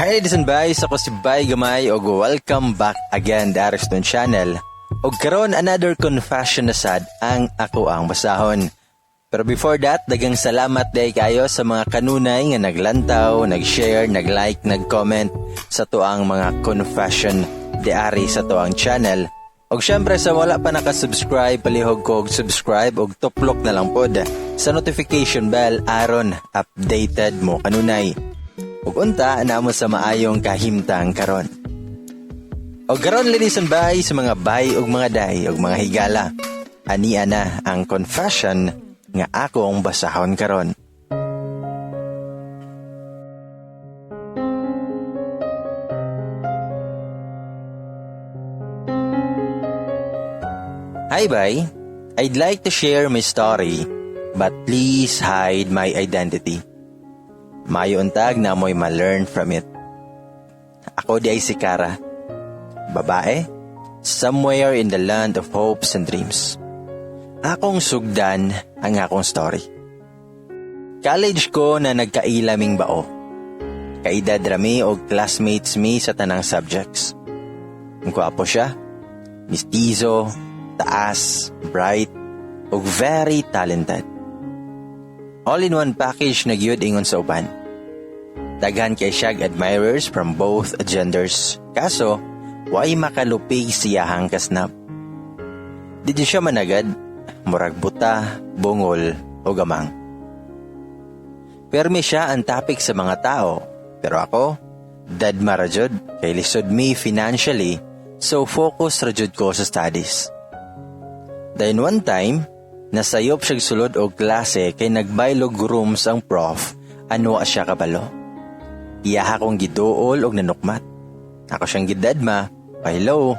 Hi, ladies and guys, ako si Bay Gamay og welcome back again sa Ariston Channel. Og karon, another confession na sad ang ako ang basahon. Pero before that, daghang salamat day kayo sa mga kanunay nga naglantaw, nag-share, nag-like, nag-comment sa tuang mga confession diari sa tuang channel. Og syempre, sa wala pa naka-subscribe, palihog ko og subscribe og tuplok na lang pod sa notification bell aron updated mo kanunay. Ug unta namo sa maayong kahimtang karon. Og karon, ladies and bay, sa mga bay ug mga day ug mga higala, ania na ang confession nga akong basahon karon. Hi, bay. I'd like to share my story, but please hide my identity. Mayo untag na mo'y ma-learn from it. Ako di ay si Kara. Babae, somewhere in the land of hopes and dreams. Akong sugdan ang akong story. College ko na nagkaila ming bao. Kaedad rami og classmates mi sa tanang subjects. Ang gwapo siya, mistizo, taas, bright, ug very talented. All in one package na gyud ingon sa uban. Daghan kay siyag admirers from both genders. Kaso, way makalupig siyahang kasnab. Di siya managad, murag buta, bungol, o gamang. Permi siya ang topic sa mga tao, pero ako, deadma ra jud, kay lisod me financially, so focus ra jud ko sa studies. Then one time, nasayop siya sulod og klase kay nagbaylog rooms ang prof, anwa siya kabalo. Iyaha kong giduol og nanukmat. Ako siyang gidadma, pa-hello,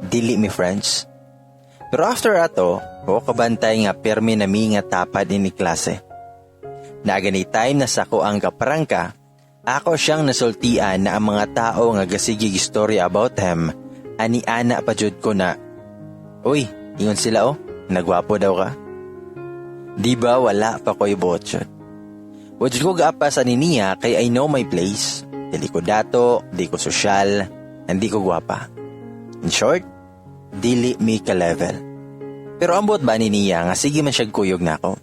dili mi friends. Pero after ato, o kabantay nga permi na mi nga tapad ini klase. Nagani time na sa ko ang kaprangka, ako siyang nasultian na ang mga tao nga gasigig istorya about him, ani ana pa jud ko na, "Uy, ingon sila oh, nagwapo daw ka." Di ba wala pa ko'y botsyod? Wa jud ko gaapas ani niya kay I know my place. Dili ko dato, di ko sosyal, hindi ko gwapa. In short, dili mi ka level. Pero ambot ba ni niya nga sige man siya kuyog nako.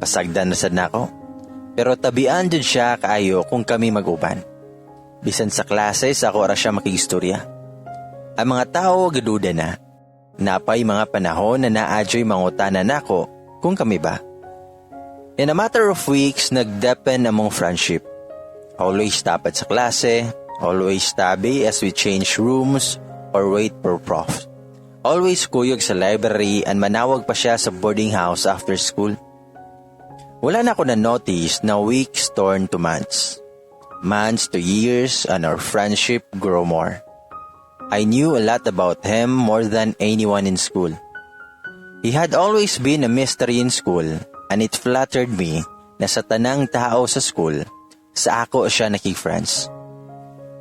Pasagdan na sad nako. Pero tabian jud siya kaayo kung kami mag-uban. Bisan sa klase, sa ako ra siya makigistorya. Ang mga tao gaduda na. Napay mga panahon na naadyo'y mangutana nako kung kami ba. In a matter of weeks, nagdepen among friendship. Always tapat sa klase, always tabi as we change rooms or wait for prof. Always kuyog sa library and manawag pa siya sa boarding house after school. Wala na ako na-notice na weeks turn to months. Months to years, and our friendship grow more. I knew a lot about him, more than anyone in school. He had always been a mystery in school, and it flattered me na sa tanang tao sa school, sa ako siya nakig-friends.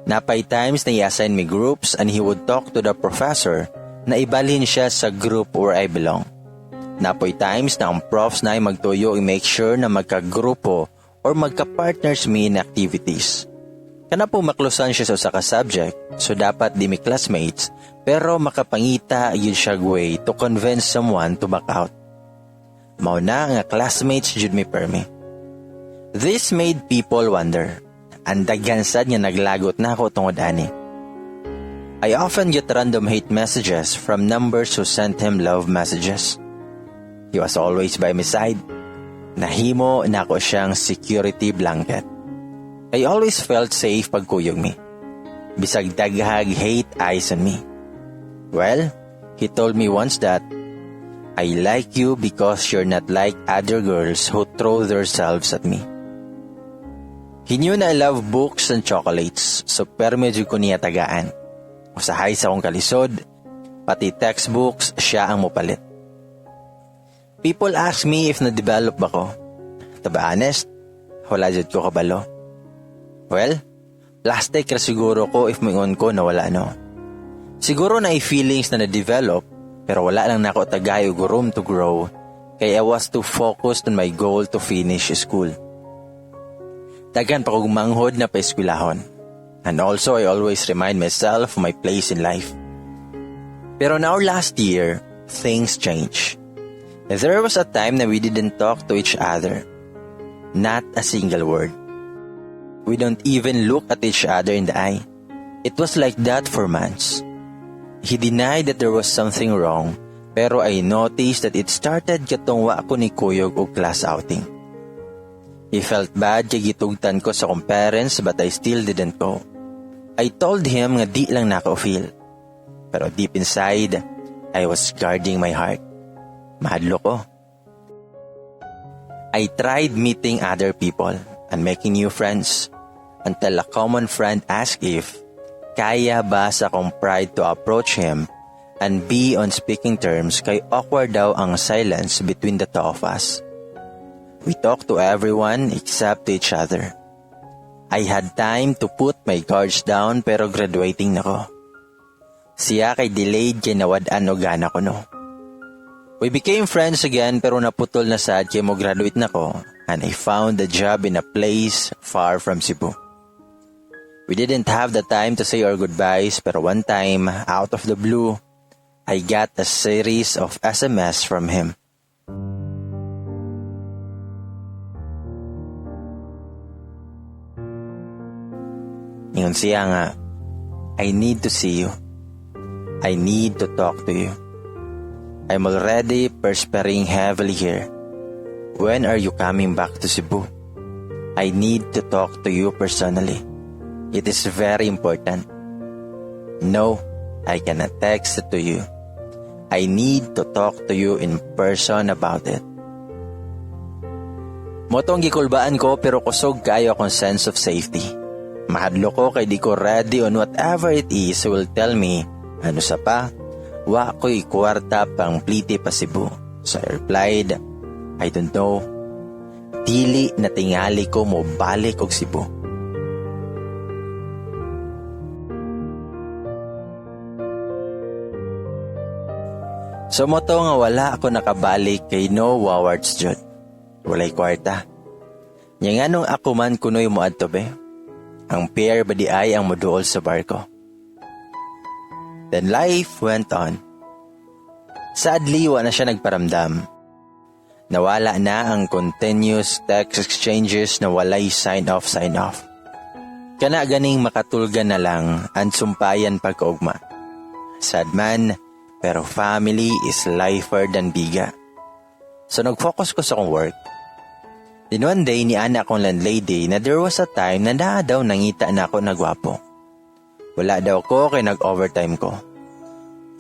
Napay times na i-assign me groups and he would talk to the professor na ibalhin siya sa group where I belong. Napoy times na ang profs na ay magtuyo i-make sure na magkagrupo or magka-partners me in activities. Kana po maklusan siya sa usa ka subject, so dapat di mi classmates, pero makapangita yun siya way to convince someone to back out. Mao na nga classmates jud mi permi. This made people wonder. Ang daghan sad nga naglagot na ako tungod ani. I often get random hate messages from numbers who sent him love messages. He was always by my side. Nahimo na ako siyang security blanket. I always felt safe pag kuyog mi. Bisag daghag hate eyes on me. Well, he told me once that I like you because you're not like other girls who throw themselves at me. He knew na I love books and chocolates, so permi jud ko niya tagaan. Usahay sa akong kalisod, pati textbooks siya ang mopalit. People ask me if na-develop ba ko. To be honest, wala jud ko kabalo. Well, plastic ra siguro ko if moingon ko na wala, no. Siguro na feelings na na-develop, pero wala lang nako tagay og room to grow kay I was too focused on my goal to finish school. Daghan pa kog manghod na paeskwelahon. And also, I always remind myself my place in life. Pero now last year, things changed. There was a time na we didn't talk to each other. Not a single word. We don't even look at each other in the eye. It was like that for months. He denied that there was something wrong, pero I noticed that it started katong wa ko nikuyog og class outing. He felt bad kay gitugtan ko sa akong parents, but I still didn't go. I told him nga di lang nako feel. Pero deep inside, I was guarding my heart. Mahadlok ko. I tried meeting other people and making new friends until a common friend asked if kaya ba sa akong pride to approach him and be on speaking terms kay awkward daw ang silence between the two of us. We talked to everyone except to each other. I had time to put my guards down, pero graduating na ko. Siya kay delayed kay nawad-an og gana ko no. We became friends again, pero naputol na sad kay mo graduate na ko and I found a job in a place far from Cebu. We didn't have the time to say our goodbyes, pero one time, out of the blue, I got a series of SMS from him. Ingon siya nga, "I need to see you. I need to talk to you. I'm already perspiring heavily here. When are you coming back to Cebu? I need to talk to you personally. It is very important. No, I cannot text it to you. I need to talk to you in person about it." Mao tong gikulbaan ko, pero kusog kaayo akong sense of safety. Mahadlok ko kay di ko ready on whatever it is will tell me. Ano sa pa, wa ko'y kwarta pang plite pa Cebu. So I replied, "I don't know. Dili na tingali ko mo balik og Cebu." So mao to nga wala ako nakabalik kay no wawards jud. Walay kwarta. Nya nganong ako man kunoy mo adto be? Ang pair ba di ay ang moduol sa barko? Then life went on. Sadly, wa na siya nagparamdam. Nawala na ang continuous text exchanges na walay sign off, sign off. Kana ganing makatulgan na lang ang sumpayan pagkaugma. Sad man, pero family is lifer than biga. So nag-focus ko sa akong work. Then one day, ni ana akong landlady na there was a time na naa daw nangita na ako nagwapo. Wala daw ko kay nag-overtime ko.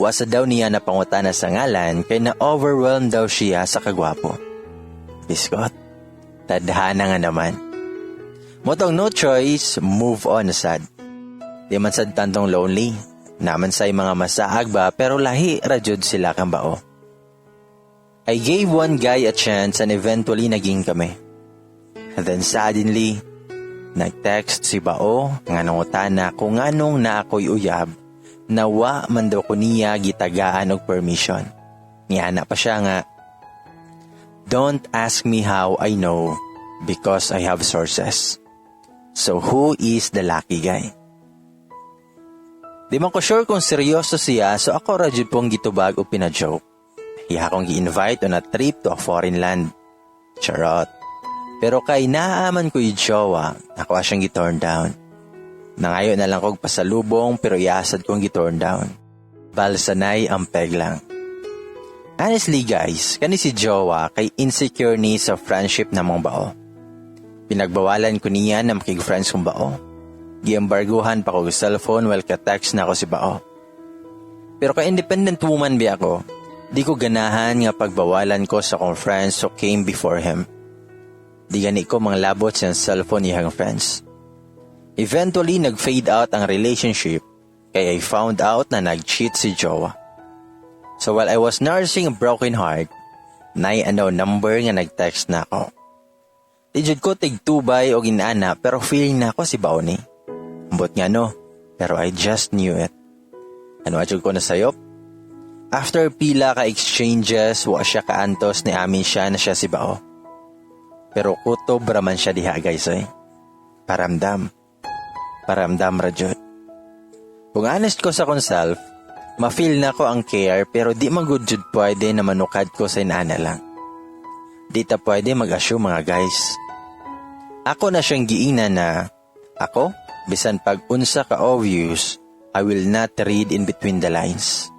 Wasa daw niya na pangutana sa ngalan kay na-overwhelmed daw siya sa kagwapo. Biskot, tadhana nga naman. Mao tong no choice, move on na sad. Di man sad tantong lonely. Naman say mga masaag ba, pero lahi ra jud sila kang bao. I gave one guy a chance and eventually naging kami. And then suddenly, nag-text si Bao nga nangutana kung nganong naa ko'y uyab na wa man daw ko niya gitagaan og permission. Niana pa siya nga, "Don't ask me how I know because I have sources. So who is the lucky guy?" Di man ko sure kung seryoso siya, so ako ra jud pong gitubag og pina-joke. Iya akong gi-invite on a trip to a foreign land. Charot. Pero kay naaman ko yung jowa, ako siyang gi-turn down. Nangayo na lang kog pasalubong, pero iasad kong gi-turn down. Balsanay ang peg lang. Honestly guys, kani si jowa kay insecure ni sa friendship namong bao. Pinagbawalan ko niya na makig-friends kong bao. Giembarguhan pa ko cellphone while ka-text na ako si bao. Pero kay independent woman bi ako, di ko ganahan nga pagbawalan ko sa akong friends who came before him. Di gani ko manglabot siyang cellphone iyang friends. Eventually, nag-fade out ang relationship kay I found out na nag-cheat si jowa. So while I was nursing a broken heart, nay ano number nga nag-text na ako. Di jud ko tigtubay o ginana, pero feeling na ako si Baoni. Ambot nga no, pero I just knew it. Ano adyo ko nasayop? After pila ka exchanges, wa siya kaantos ni amin siya na siya si Bao. Pero kutob raman siya diha, guys, eh. Paramdam. Paramdam ra jud. Kung honest ko sa akong self, ma-feel nako ang care pero di man gud jud pwede na manukad ko sa inana lang. Di ta pwede mag-assume, mga guys. Ako na siyang giingnan na ako, bisan pag unsa ka obvious, I will not read in between the lines.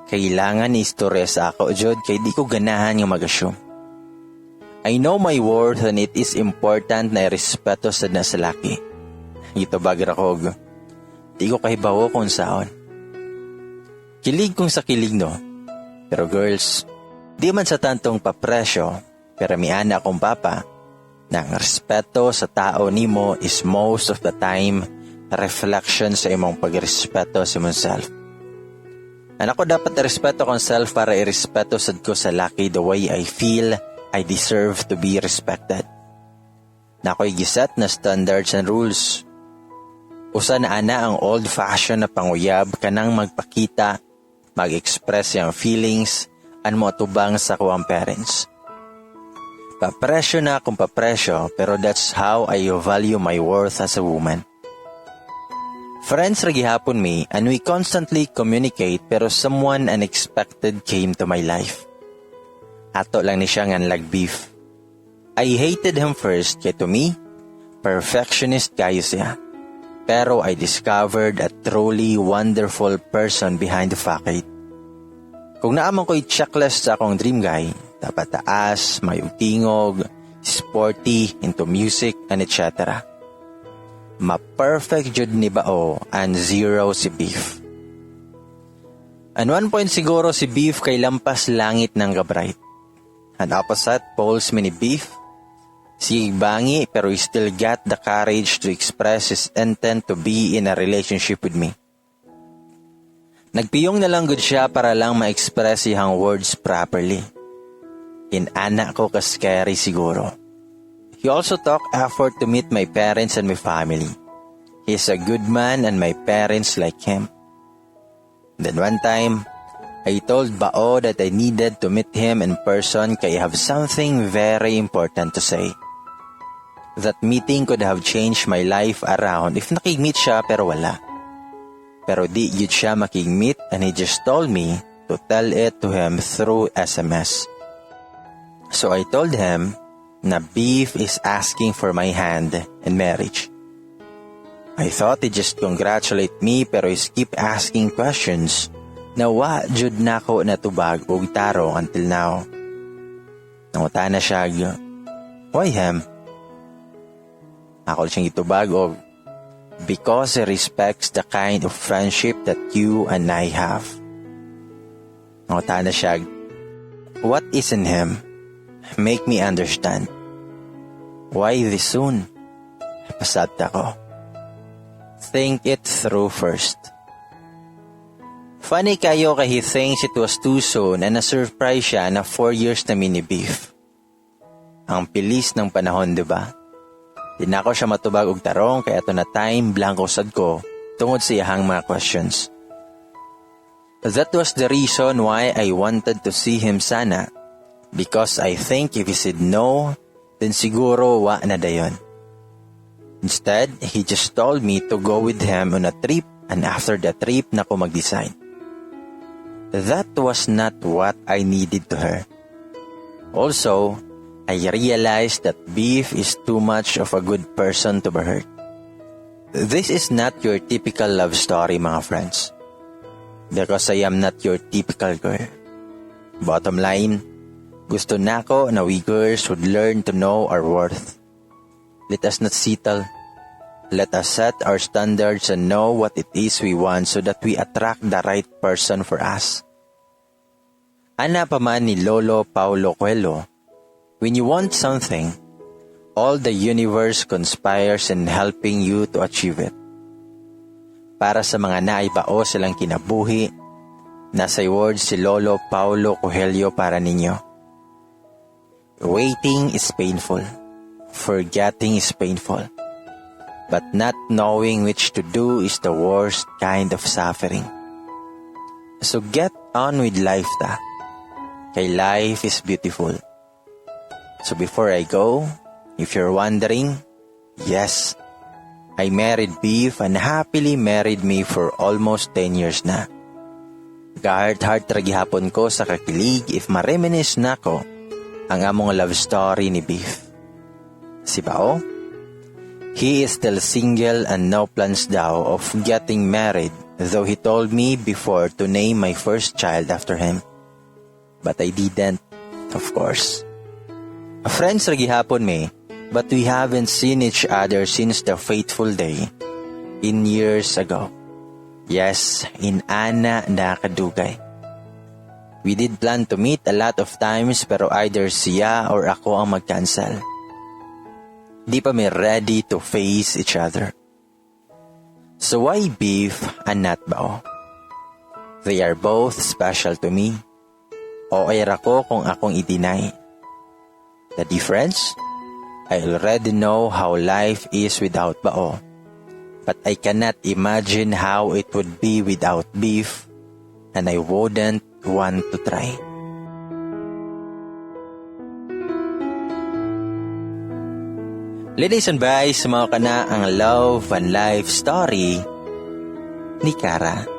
Kailangan ni istorya sa ako jud kay di ko ganahan nga mag-assume. I know my worth and it is important na irespeto sad na sa laki. Gitubag ra ko, di ko kahibawo kung saon. Kilig kung sa kilig, no. Pero girls, di man sa tantong papresyo, pero miana akong papa, na ang respeto sa tao nimo is most of the time reflection sa imong pagrespeto sa imong self. And ako dapat respeto kong self para irespeto sad ko sa laki the way I feel I deserve to be respected. Naa ko'y gi-set na standards and rules. Usa na ana ang old-fashioned na panguyab kanang magpakita, mag-express yung feelings, and mo atubang sa akuang parents. Papresyo na kung papresyo, pero that's how I value my worth as a woman. Friends ra gihapon mi and we constantly communicate, pero someone unexpected came to my life. Ato lang ni siya nganlag Beef. I hated him first kay to me, perfectionist kayo siya. Pero I discovered a truly wonderful person behind the facade. Kung naa man ko'y checklist sa akong dream guy, dapat taas, may tingog, sporty, into music, and etc. Ma-perfect jud ni Bao and zero si Beef. And one point siguro si Beef kay lampas langit ng ka-bright. And opposite poles mi ni Beef, si bangi pero he still got the courage to express his intent to be in a relationship with me. Nagpiyong na lang gud siya para lang ma-express iyang words properly. Inana ko ka-scary siguro. He also took effort to meet my parents and my family. He's a good man and my parents like him. Then one time, I told Bao that I needed to meet him in person kay I have something very important to say. That meeting could have changed my life around if nakig-meet siya, pero wala. Pero di yun siya makig-meet and he just told me to tell it to him through SMS. So I told him na Beef is asking for my hand in marriage. I thought he just congratulate me, pero he keep asking questions na wa jud nako natubag og tarong until now. Nangutana siya, "Why him?" Ako siyang gitubag og, "Because he respects the kind of friendship that you and I have." Nangutana siya, "What is in him? Make me understand. Why this soon?" Pasabta ko, "Think it through first." Funny kayo kay he thinks it was too soon and na-surprise siya na 4 years na mi ni Beef. Ang bilis ng panahon, di ba? Di na ako siya matubag og tarong kaya ato na time blanco sad ko tungod sa iyahang mga questions. That was the reason why I wanted to see him sana, because I think if he said no, then siguro wa na dayon. Instead, he just told me to go with him on a trip and after the trip na ko mag-decide. That was not what I needed to hear. Also, I realized that Beef is too much of a good person to be hurt. This is not your typical love story, mga friends. Because I am not your typical girl. Bottom line, gusto nako na we girls would learn to know our worth. Let us not settle. Let us set our standards and know what it is we want so that we attract the right person for us. Ana pa man ni Lolo Paulo Coelho, when you want something, all the universe conspires in helping you to achieve it. Para sa mga naay bao sa ilang kinabuhi, nasa words si Lolo Paulo Coelho para ninyo. Waiting is painful. Forgetting is painful. But not knowing which to do is the worst kind of suffering. So get on with life ta. Kay life is beautiful. So before I go, if you're wondering, yes, I married Beef and happily married me for almost 10 years na. Ga-heart-heart ra gihapon ko sa kakilig if ma-reminisce nako ang among love story ni Beef. Si Bao? He is still single and no plans daw of getting married, though he told me before to name my first child after him. But I didn't, of course. Friends ra gihapon mi, but we haven't seen each other since the fateful day in years ago. Yes, in ana na kadugay. We did plan to meet a lot of times, pero either siya or ako ang mag-cancel. Di pa mi ready to face each other. So why Beef and not Bao? They are both special to me. Okay ra ko kung akong i-deny. The difference? I already know how life is without Bao. But I cannot imagine how it would be without Beef, and I wouldn't want to try. Ladies and boys, mao kana ang love and life story ni Kara.